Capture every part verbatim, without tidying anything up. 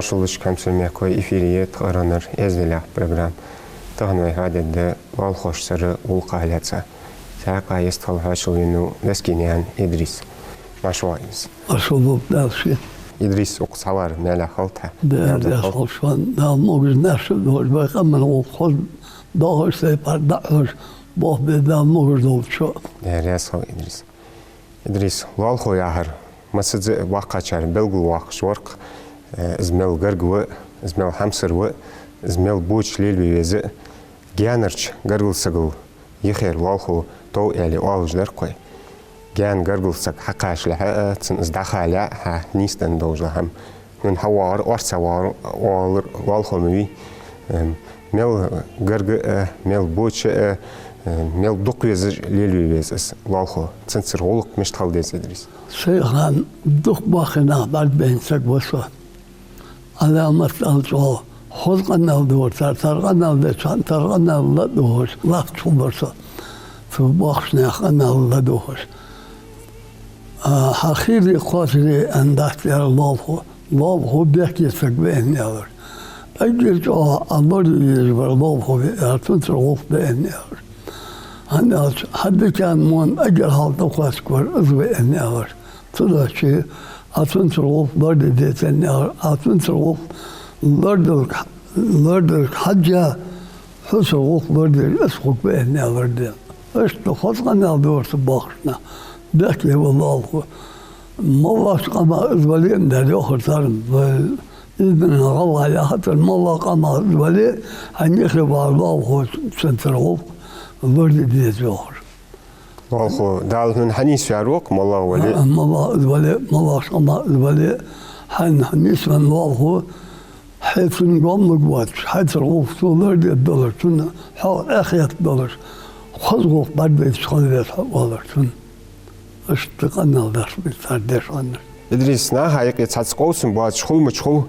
Шоллагӏча, хьамсара мехкахой, эфире я тха «Аргӏанара эздел» яха программа. Тахан вай хьоадергда лоалахошцара гӏулакха лаьца. Цхьаькха а йистхила хьоашалгӏа венав Лескинаькъан Идрис. Марша воагӏалва, Идрис. Марша воагӏалва, Дала ший. Идрис, укхаза хьавар маьлехьа хилда хьа. Дала раьза хилва шоана, Дала могаш-маьрша долда, вай къаман гӏулакх хоза доагӏаш, сайпара дӏахьош, болх бе Дала могаш долда шо. Дала раьза хилва, Идрис. Идрис, лоалахо яхар массаза а боккхагӏчар белгалвоаккхаш вар-кх, э, из мел гарга ва, из мел хьамсара ва, из мел боча лелаве веза. Гаьнарча гаргара сагал йихера лоалахо тов аьле оалаш дар-кх вай. Гаьна гаргара саг хьакхачалехьа а, цунна из дӏахалехьа а, хьа нийсденна долаш дола хӏама. Нун хьавоагӏар, орцагӏвоагӏар оалар лоалахо ма вий. Эм, мел гарга а, мел боча а, э, мел дукха везаш лелаве веза из лоалахо. Цунцара гӏулакх мишта хила деза, Идрис? Сай хана дукха боккхий нах бӏаргабайна саг ва со. Ӏаламат аьлча, хоза къамаьл дора цар, цар къамаьл деча хана, цар къамаьл ладувгӏаш, латташ хургвар со. Цу боккхийча наьха къамаьл ладувгӏаш. А, хьа хийра кхоачаш аьнна дац ер лоалахо. Лоалахо бехке саг ва аьнна аьлар. Эггара чӏоагӏа Ӏа лорадеш вар лоалахо ва аьлар, цунцара гӏулакх да аьнна аьлар. ХӀана аьлча, хьа дикан мон эггара хьалха тӏакхоачаргвар из ва аьнна аьлар. Цудухьа Ӏа цунцара гӏулакх лораде деза аьнна аьлар, Ӏа цунцара гӏулакх лорадалга, лорадалга хьежжа, хьоцара гӏулакх лорадеш из хургва аьнна аьлар Дала. Иштта хоза къамаьл дора цу боккхийча наха. Бехке ва лоалахо. Моллагӏча къамах из вале а, Дала йоахар царна, вай из дина гӏалгӏай яхацар, моллагӏча къамах из вале а, хьайна юхе вар лоалахо цунцара гӏулакх лораде деза йоахар. Лоалахо, Дала хьона хьанийсваьр ва-кх, моллагӏа вале а. А, моллагӏа из вале а, моллагӏча къамах из вале а, хьайна хьанийсвенна лоалахо, хье цунна гом лургвоацаш, хьайцара гӏулакх цо лорадеш долаш, цунна хьо эхь хеташ долаш, хоза гӏулакх бӏаргадайташ хила веза хьо оалар цунна. Иштта къамаьл даьд цар дешаш. Идрис, наха юкъе цхьацца къовсам боацаш хул, мича хул,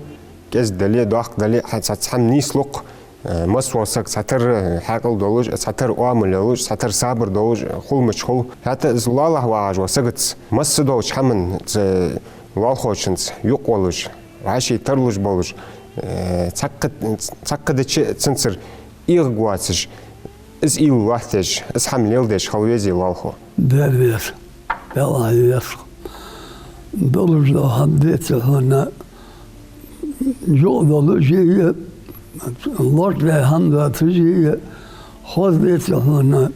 кӏезига дале а, доккха дале а, хьа цхьацца хӏама нийслу-кх, э, массаволча сага цхьатарра хьаькъал долаш, цхьатарра оамал йолаш, цхьатарра сабар долаш хул, мича хул. ХӀаьта из лоалахьа вагӏаш вола сагаца, массадолча хӏаманца, лоалахочунца юкъе волаш, вӏаший тарлуш болаш, э, цхьаккха, цхьаккха дича цунцара эгӏаргвоацаш, из уйла лоаттадеш, из хӏама леладеш хила везий лоалахо? Дала веза, Дала веза. Долаш дола хӏама деце хьона, юкъе долаш а, лорадеш хӏама доацаш а, хоза деце хьона,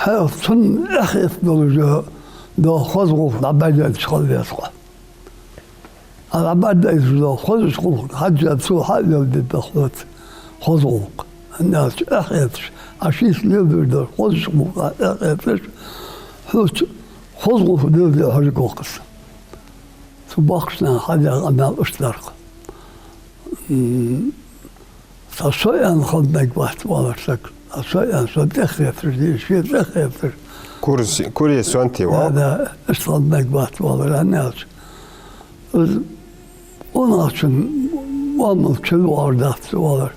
хьо цунна эхь хеташ долаш дола хоза гӏулакх дӏабӏаргадайташ хила веза хьо. Ӏа дӏабӏаргадайташ дола хоза гӏулакх хьежжа, цо хьа а леладергда хьоца хоза гӏулакх. ХӀана аьлча, эхь хеташ, Ӏа шийца леладеш дола хоза гӏулакх эхь хеташ, хьоца хоза гӏулакх леладе хьожаргва-кх из. Цу боккхийча наха хьадаь къамаьл иштта дар-кх. М, цхьа со аьнна хила мегаргвац оалар саг. Цхьа со аьнна, со тӏеххеташ дий, ше тӏеххеташ. Кура с-, кура сонте, да, оал? Да, иштта хила мегаргвац оалар, хӏана аьлча, из къонахчун оамал чулоагӏар дац оалар.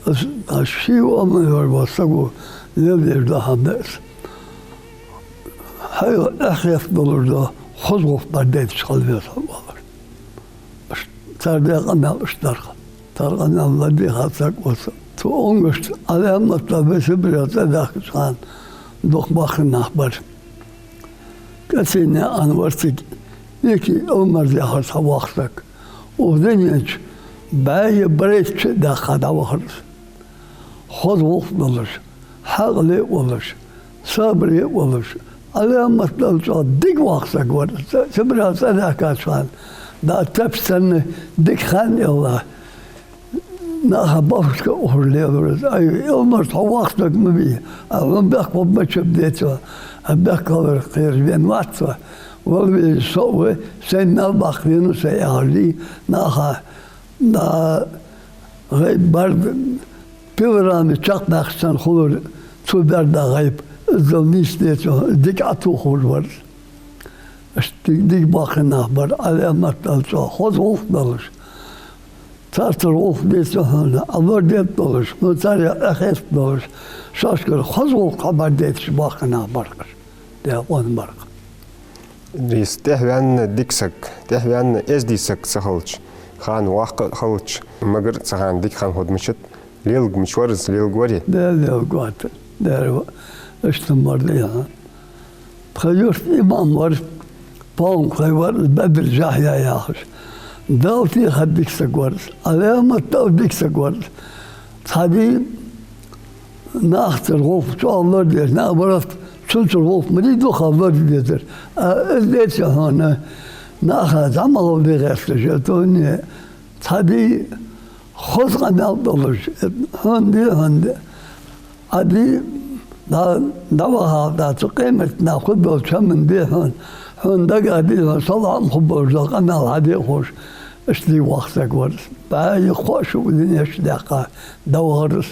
Из, а, ший оамал йолча саго леладеш дола хӏама да из. Хьайна эхь хеташ долаш дола хоза гӏулакх бӏаргадайташ хила веза хьо оалар. Цар даь къамаьл иштта дар-кх. Цар къамаьл ладийгӏад саг ва со. Цу онгашца Ӏаламат Ӏа вай Сибре цӏадаьхкача хана дукха боккхий нах бар. Кӏасийнаькъан вар цига, Ики Илмарз яхаш цхьа воккха саг. Укх дунен чу бӏаь е барайтта шу даьккха дӏавахар из. Хоза гӏулакх долаш, хьаькъале а волаш, сабаре а волаш, Ӏаламат Ӏа чӏоагӏа дика воккха саг вар. Сибре цӏадаьхкача хана, да, тапча санна дика хан а елла, наха бахушка ухаш лелавар из. Ай, Илмарз, хьо воккха саг ма вий, а хьона бехк хургба чу децо, а бехк хилар кхераш вена вац со. Вала веза со а ва, сайна мел баккха венав со яхаш дий, наха, да, гӏайба бар, пилорама чакхбаьккхача санна хулар, цо баьр да гӏайба, иззал нийса децо, дика Ӏатохаш вар из. Иштта дика, дика боккхий нах бар, Ӏаламат Ӏа чӏоагӏа хоза гӏулакх долаш. Царцара гӏулакх деце хьона, Ӏа лорадеш долаш, хьона царех эхь хеташ долаш, шоашкара хоза гӏулакх хьабӏаргадайташ боккхий нах бар-кх уж. Дала къонах бойла. Идрис, тӏехваьнна дика саг, тӏехваьнна эздий саг ца хилча, Хана воккха хилча, магар цу хана дика хинна хургда мичад, лелаш мича вар из, лелаш варий? Да, лелаш вар. Дера ва, иштта мара да хьона. Тха юрта имам вар, Палмхой вар из, Бадржахья яхаш. Дала тӀехьа дика саг вар из, Ӏаламат Дала дика саг вар из. Цхьа ди нахацара гӀулакх чӀоагӀа лорадеш, наоборот, цунцара гӀулакх ма дий дукха лораде дезар. А из деций хьона, наха зӀамагӀал де гӀерташ, тхона цхьа ди хоза къамаьл долаш, хьона ди, хьона ди. Ӏа ди, да, дӀавахалда, цу къематдийнахьа хургдолча хӀаман ди хьона, хьона дага а ди хьона, салам хургболаш дола къамаьл хьаде а ховш, иштта ди воккха саг вар из. БӀаьи кхо шу укх дунен чу даьккха дӀавахар из.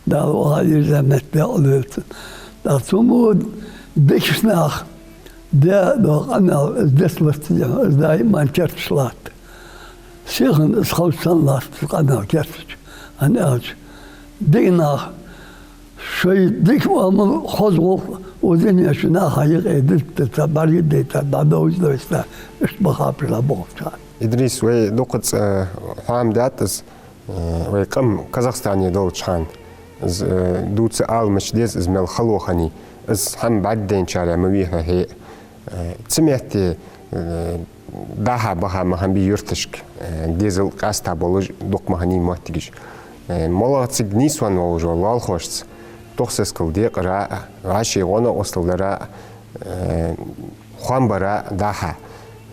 Дала вахар из, меттадаьккха лойла цун. ТӀаккха цу мо дикача наха даь дола къамаьл из дицлац, из даим а керташ латт. Сиха из ховш санна латт из къамаьл кертача. ХӀана аьлча, дика нах шоай дика оамал, хоза гӀулакх укх дунен чу наха юкъе дитта, бӀаргадайта, дӀадовза дойста, иштта бахаб шоана бохуча. Идрис, вай дукхаза, э, хьоам даьд из, э, вай къам Казахстане долча хана, из, э, дувца ала мича деза, из мел хало хиннай, из хӀама бӀаргадайначарех ма вий хьо хье. Э, цу метте, э, дӀа-хьа баха ма хиннабий юрташка, э, дезал къаьста болаш дукха ма хиннай моттигаш. Э, моллагӀа цига нийсвенна волаш вола лоалахошца тохсаскал декъара а, вӀаший гӀо-новкъостал дара а, э, хоам бара а дӀа-хьа.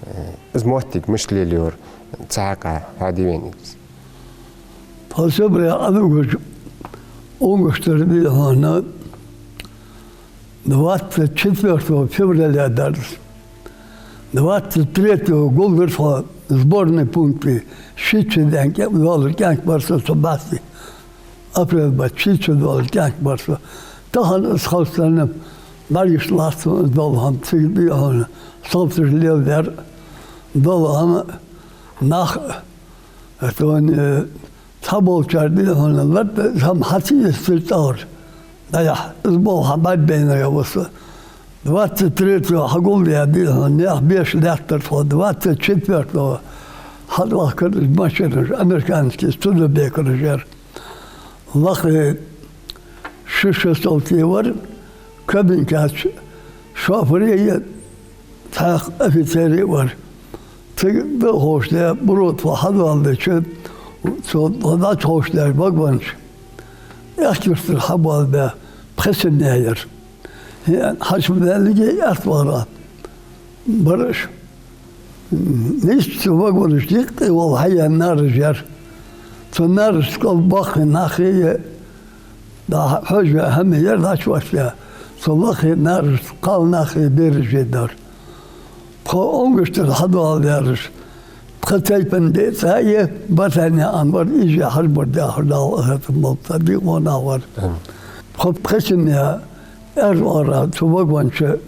Э, из моттиг мишта лелайора цу хьакъехьа, хьадувцал. Тхо Сибре Ӏодугаш онгаш тара ди хьона, двадцать четвёртого февраля дар из. Двадцать третьего гулдир тхо сборный пункте, шийтта шу даьнна кӀе-, доаллар кӀаьнк бар со цу бӀаьсти. Апрель бетта шийтта шу доаллар кӀаьнк бар со. Тахан из ховш санна, бӀаргаш латт сона из дола хӀама, цига ди хьона, салташ леладаьр, дола хӀама, нах, это вон, э, цхьаболчар ди хьона, латта хӀама хьа ца йистира цӀагӀара. ДӀаяхь, из болх хьабӀаргадайнаргда ва со. Двадцать третьего хьагулдаь ди хьона, наьха беша лаьттар тхо, двадцать четвёртого хьалахкар из машинаш, американский Студебекераш яр. Лакхе ши-ши салти вар, кабинкач, шофер а, цхьа офицер а вар. Цига дӀаховшале, буро тхо хьадоаладича, цу дӀачуховшалеш вагонаш, Ахкиштара хьабоалабаь пхи саг яр. ХӀаьта хьачубаьллиге, аьттув вахар бар уж. Нийсса цу вагонаш юкъе вола хьаяьнна нараш яр. Цу нарашта кӀал боккхий нахи, дӀа-хьа хьожаваь хӀама яр, дӀачувоссаваь. Цу лакхе нарашта кхалнахи бераши дар. Тхо онгаш тӀара хьадоаладаьраш пхи тайпан деца а, батане а вар, иже хьажа бар, дехар Дала къахетам болба, цхьа дика во нах вар. Амин. Тхо пхи семья аьрда оагӀора цу вагон чу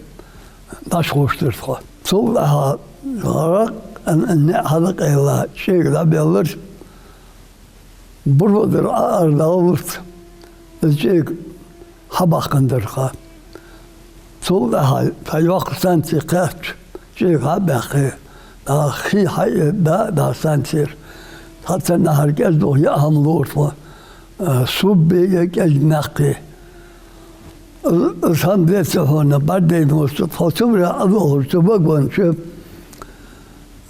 дӀахьош дир тхо. Цул тӀехьагӀа гӀаракъ а, ниӀ хьалкъайла, чӀега дӀабеллар. Буро дар Ӏоарадаллалца, из чӀега хьабаьккха дар тха. Цул тӀехьагӀа цхьа йоккха станци кхаьчача, чӀега хьа а баьккхе, дӀа хий хьаэца, дӀа а даь станцера, цхьаццанахьара кӀезиг-дукха яа хӀама лора тхо, а, субби а, кӀезига наькъа. Из, из хӀама деций хьона, бӀаргадайна воацаш, тхо Сибре Ӏодоалаш цу вагон чу,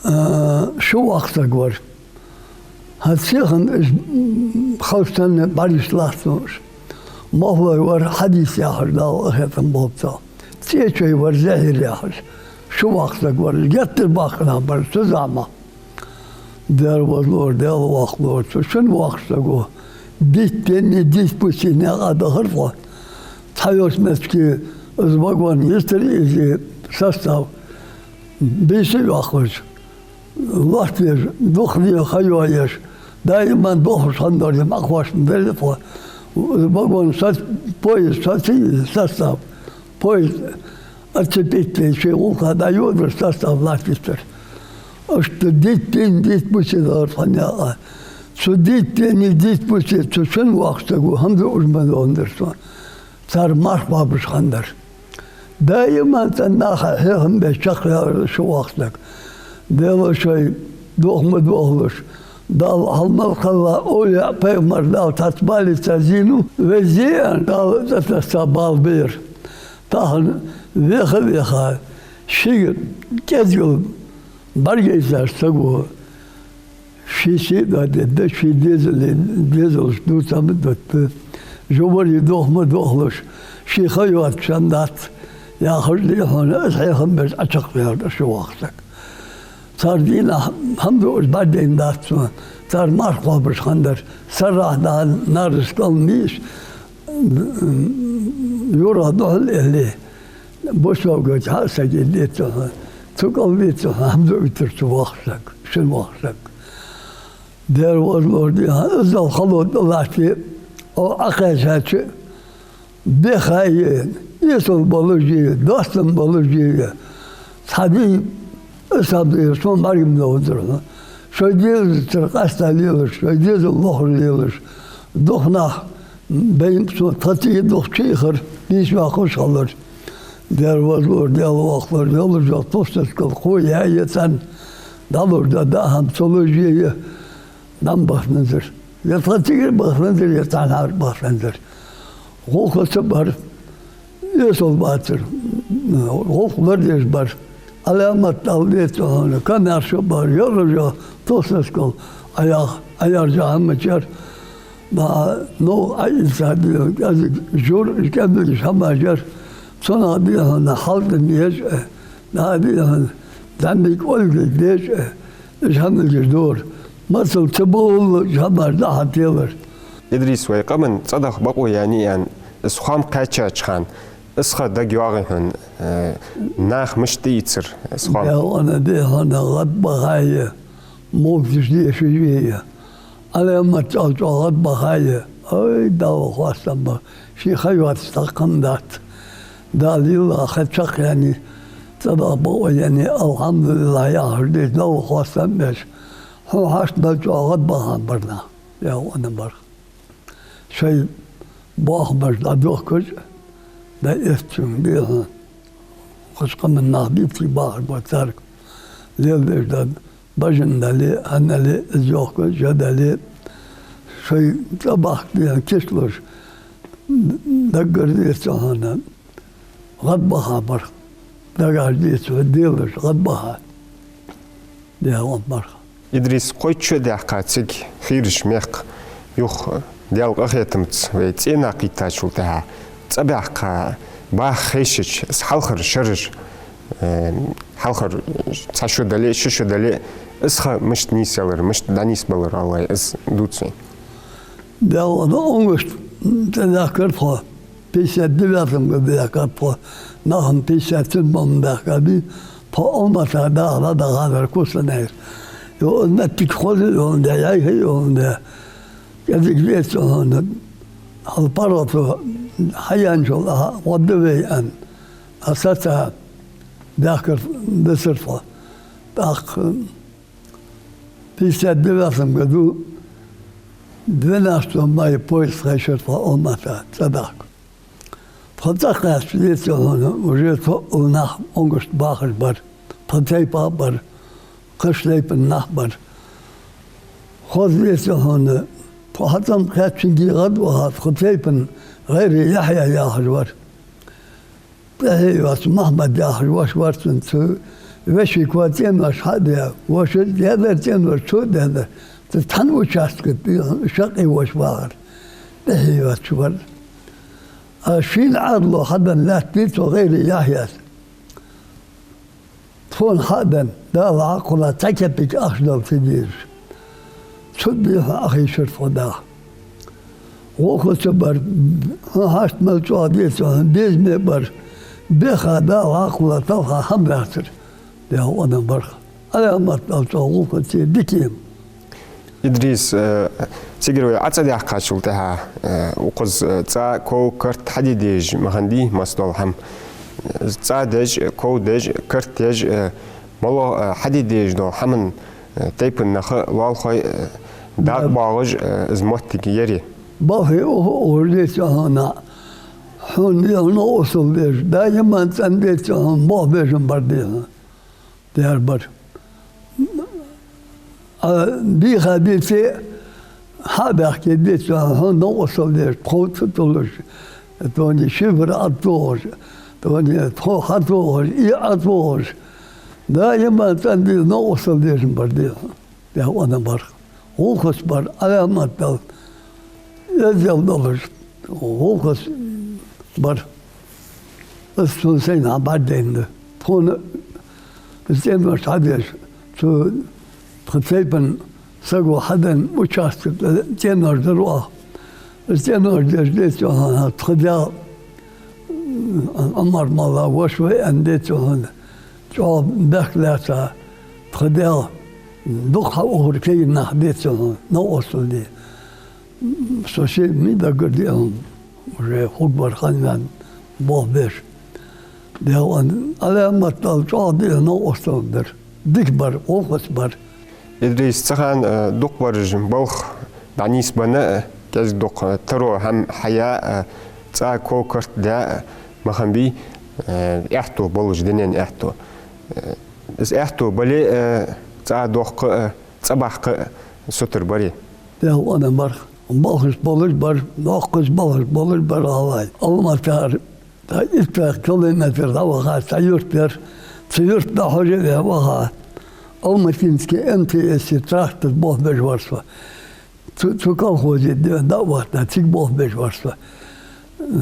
а, ши воккха саг вар. ХӀанз сиха из, м, ховш санна бӀаргаш латт сона уж. Мохлой вар Хьадис яхаш, Дала къахетам болба цох. ЦӀечой вар Зехьир яхаш. Ши воккха саг вар. Геттара боккхий нах бар цу заман. Даьла возалора, Даьла воккхалора, цу шин воккхача саго дийтта денни дийтта бус наькъа дахар тхо. Цхьайолча моттиге из вагон йистар, из состав бийса йоаккхаш, лоаттавеш, дукха ди ха йоаеш, даим а дохаш хиннадолаш, Ӏохоашаш дар тхо. Вагон соц-, поезд соций, состав, поезд отцепить яь, шоай гӀулакха дӀайодар, состав латтийта дар. Иштта дийтта денни дийтта бус дахар тхо наькъа. Цу дийтта денни дийтта бусе цу шин воккхача саго хӀама дар уж ма дохадир сона. Цар марха боабеш хиннадар. Даим а цӀена наха хьехам беш чакхъяьлар ши воккха саг. Даьла шоай дохам ма дохалаш, Дала хьалмалхалла овлияъ, пайхамар Дала цхьацца балийца зийна, везде а Дала цӀатасса бала бер. Тахан веха-веха, шийга кӀезига бӀаргайзаш саго, ший сий а дӀадедда, ший дезале-, дезалашта дувца хӀама а дутта, жовхӀаре дохам а дохалуш, ший ха йоацаш хӀама дац, яхаш, дий хьона, аз хьехам беш Ӏочакхваьннав аз, шу вахсаг. Цар дийнахьа хӀама дуаш бӀаргадайна дац сона, цар марха кхобаш хиннадар, саррахьа дӀа Нарас кӀал мийш, юргӀа духьал элле, бусалба гӀалгӀай хьа а сагий деций хьона, цу кӀал деций хьона, хӀама дуайтар цу вахсаг, шун вахсаг. Дера возлор, дий хьона, иззал хало тӀа латте, о, Ӏокхаьчача, бехае, эсала болаш е, доастам болаш е, цхьа дий, из хӀама дий, сона бӀарга ма довзар хьона. Шоай дезалцара къаьста лелаш, шоай дезал лохаш лелаш, дукха нах, бейнаб сона, тха цига дукха чуихар, нийсваьккхаш хилар. Дера возлор, Даьла воккхалора, йолаш йола тусалсгал кхо яь е цӀена, дӀалуш да даа хӀама ца луш е, е дӀа ма баханзар. Е тха цигара баханзар, е цхьанхьара баханзар. ГӀулакха ца бар, эсала бацар, гӀулакх лорадеш бар. Ӏаламат Дала деций хьона, камаьрша бар, йолаш йола тусалсгал Ӏоях-, Ӏояржа хӀама ма яр. ДӀа новкъа Ӏоийца, дий хьона, кӀезига жур, кӀезигаш хӀамаш яр. Цунах, дий хьона, хьалтӀам еш а, дӀа, дий хьона, зӀамига ольга деш а, уж хӀамаш дора. Масал ца бовла, уж хӀамаш дӀа-хьа телар. Идрис, вай къаман цӀадаха бокъо яьннай аьнна, из хоам кхаьчача хана, из ха дагайоагӀий хьона, э, наха мишта тӀаийцар из хоам? Даьла къинах, дий хьона, гӀадбахае, мовлаташ дешаш ве е, Ӏаламат чӀоагӀа-чӀоагӀа гӀадбахае, ой, Далла хоастам ба, ший ха йоацаш цхьаккха хӀама дац. Дала йилла ха чакхъяьннай, цӀадаха бокъо яьннай, алхьамдулиллахӀ яхаш деш, Далла хоастам беш, хьона хьашт мел чӀоагӀа гӀадбаха бар нах, Даьла къинах, барх. Шоай бохамаш дӀадохкаш, дӀаэцачунга, дий хьона, кхыча къаман нах дийцача бахаш ба царга. Леладеш да, бажа дале, хӀана дале, из йохкаш, жа дале, шоай цӀабахка, дий хьона, кийчлуш, даггара, деций хьона, гӀадбаха барх. Дагахь деций хьона, делаш гӀадбаха. Даьла къинах, барх. Идрис, кхойтта шу даьккха цига хийрача мехка, юха Даьла къахетамца вай цӀенах кхийттачул тӀехьагӀа, цӀабаьккха баха хайшача, из хьалхара шераш, э, хьалхара цхьа шу дале, ши шу дале, из ха мишта нийсъялар, мишта дӀанийсбелар, Аллахӏ, из дувца вайна. Даьла къинах, онгошта цӀадаьхкар тхо. Пятьдесят девятом году даьхкаб тхо, нах-м пятьдесят седьмом даьхкаб, тхо Алматах даха дӀадахар Кустанайра. Йо, из моттиг хоза йолаш да, яхьа йолаш да. КӀезига, деций хьона, хьал паргӀато хьаяьнначул тӀехьагӀа гӀо да вай аьнна, а саца даьхкар дисар тхо. ТӀаккха пятьдесят девятом году двенадцатого мая поезд хайшар тхо Алмата цӀадахка. Тхо цӀакхаьчача, деций хьона, уже цхьоалла нах онгошта бахаш бар, тха тайпан а бар, кхыча тайпан нах а бар. Хоза, деций хьона, тхо хьацӀенна кхаьчачунга гӀадваха, тха тайпан ГӀайре Яхьъя яхаш вар. ТӀехье йоаца Махьмад яхаш воша вар цун, цу вешийкоа цӀенош хьа а даь, воша а даьдар цӀенош, цо а даьдар. Цу цхьан участке тӀа шаккхе воша вахар. ТӀехье йоацаш вар. А шийна Ӏаьдало хьаденна лаьтта дий цу ГӀайре Яхьъяс. Тхона хьа а денна, Дала хьакхолла цхьа кепиг ахча дала ца дезаш. Цу дехьа Ӏохайшар тхо даха. ГӀулакха ца бар, хьона хьашт мел чӀоагӀа, деций хьона, безаме а бар, беха, Дала хьакхолла талха хӀама дацар. Даьла къинах, барх. Ӏаламат Дала чӀоагӀа гӀулакха ца е дика ма. Идрис, э, цигара вай ӀацӀадаьккхачул тӀехьагӀа, э, укхаза, э, цӀа, ков, карт хьаде дезаш ма хиннадий, масса дола хӀама. ЦӀа деш, ков деш, карт деш, э, мало, э, хьаде дезаш дола хӀаман, э, тайпан нах, лоалахой, э, дакъа боагӀаш, э, из моттиг яр. Балхе ухаш, деций хьона, хьона дехьа новкъостал деш, даиман цӀена, деций хьона, болх беш ма бар дехьа. Дера бар. А бийха бийце хьа а баьхке, деций хьона, хьона новкъостал деш, тхов ца туллаш, тоне шифер ӀотӀатохаш, тоне тхов хьатохаш, и ӀотӀатохаш. Даим а цӀена деза новкъостал деш ма бар, дий хьона. Даь къона бар. ГӀулакхаца бар, Ӏаламат дала. Эздел долаш, гӀулакхаца бар. Из цун сайна хьа бӀаргадайна да. Тхона из цӀенош хьадеш, цу тха тайпан саго хьаденна участок тӀа цӀенош дар оаха. Из цӀенош деш, деций хьона, тха даь Ӏумар-молла воша ва аьнна, деций хьона, чӀоагӀа бехк лаьца, тха даь дукха хьаухар кагий нах, деций хьона, новкъостал де. Со ший ма даггара, дий хьона, уже хургбар хиннаваьнна болх беш. Даь къона, Ӏаламат дала, чӀоагӀа дика новкъостал дар. Дика бар, гӀулакхаца бар. Идрис, цу хана, э, дукхагӀбараш балха дӀанийсбенна, э, кӀезига-дукха, э, таро хӀама хьая, э, цӀа ков-карт даь, э, ма хиннабий, э, аьттув болаш, дунен аьттув. Э, из аьттув бале, э, цӀа доккха, э, цӀабаккха сутара барий? Даь къона, бар. Балхаш болаш бар, доккхача балхаш болаш бар гӀалгӀай. Алматара, цхьа итт километр дӀаваха цхьа юрт яр, цу юрта дӀахьожаваь ваха. Алматинский МТС-е трактор болх беш вар со. Цу, цу колхозе дӀа а вахийта, цига болх беш вар со.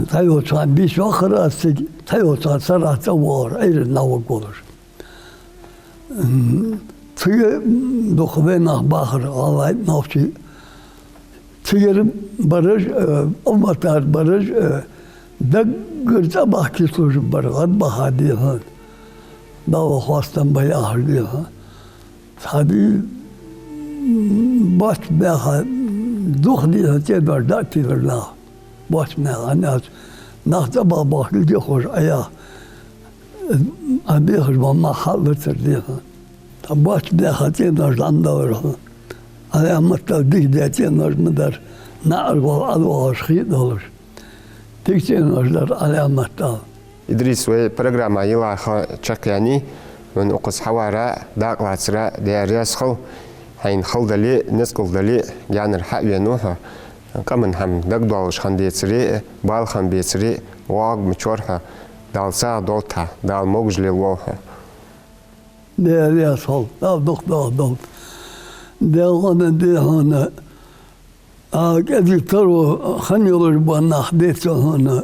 Цхьайолча хана бийса йоаккхар аз цига, цхьайолча хана сарахьа цӀавоагӀар, Ӏуйранна дӀаваргволаш. М, цига дукха вай нах бахар, гӀалгӀай, нохчий. Цигара бараш, э, Алматара бараш, э, даггара цӀабахка йиш йолаш бар, гӀадбаха, дий хьона. Далла хоастам бе яхаш, дий хьона. Цхьа ди, м, боча баьха, дукха, дий хьона, цӀенош дӀа а тиллар наха. Боча баьха, хӀана аьлча нах цӀабаха бахка лига ховш Ӏаяха. Ӏа бехаш бола мах хьаллацар, дий хьона. Цхьа боча баьха цӀенош дӀа ма далар хьона. Ӏаламат дала, дика даь цӀенош ма дар. НаӀарга гӀолла ӀодоагӀаш хий долаш. Дика цӀенош дар, Ӏаламат дала. Идрис, вай программа йилла ха чакхъяьннай, хьона укхаза хьавара, дакъа лацара Даьла раьза хилва, хьайна хала дале, ницкъала дале, гаьнара хьа а венав хьо. Къаман хӀама дагадоалаш хиннадецаре, бала хиннабецаре, воагӀаргма чор хьо, Дала сагӀа долда хьа, Дала могаш лелаволва хьо. Даьла раьза хилва, Дала дукха дохадолда. Даьла къона, дий хьона, а, кӀезига таро хинна йолаш бола нах, деций хьона,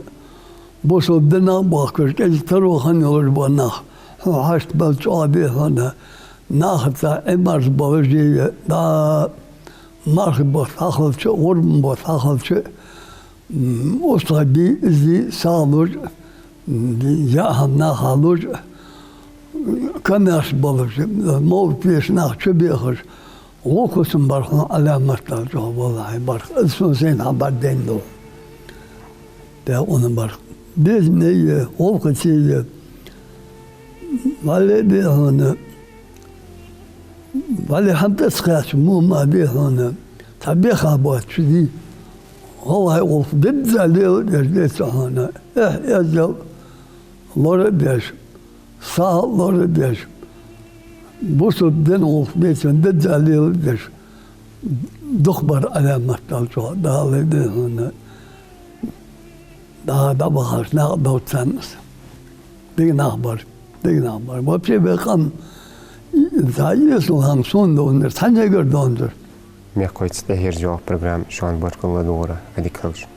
бусалба дина а боахкаш, кӀезига таро хинна йолаш бола нах, хьона хьашт бала чӀоагӀа, дий хьона, нахаца Ӏимарза болаш а, дӀа мархий бутт хьахилча а, гӀурбан бутт хьахилча а, м, устагӀий, из сагӀа луш а, м, яа хӀама наха луш а, коммерс болаш, мовлат деш нах чубехаш, гӀулакхаца ма бар хьона Ӏаламат дала, чӀоагӀа, валлахӀи, бар. Из сона сайна хьа бӀаргадайна да. Даьла къона, бар. Безаме а, гӀулакхаца а, валлахӀи, дий хьона, валлахӀи, хӀама тӀа ца кхаьчача, мо ма, дий хьона, цхьа беха боацаш, дий. ГӀалгӀай гӀулакх дизза леладеш, деций хьона, эхь-эздел лорадеш, сагӀа лорадеш, бусалба дина гӀулакх, деций хьона, дизза леладеш, дукха бар Ӏаламат дала, чӀоагӀа, Дала, дий хьона, дӀа-, дӀабахача наькъа долча царна из. Дика нах бар, дика нах бар. Вообще вай къам, цхьа эсала хӀама сона довнар, цхьаннегара довнзар. Мехкахой, цу тӀехьа ерза йоагӀа программа, шоана баркал ладувгӀара, Ӏадика хийла шун.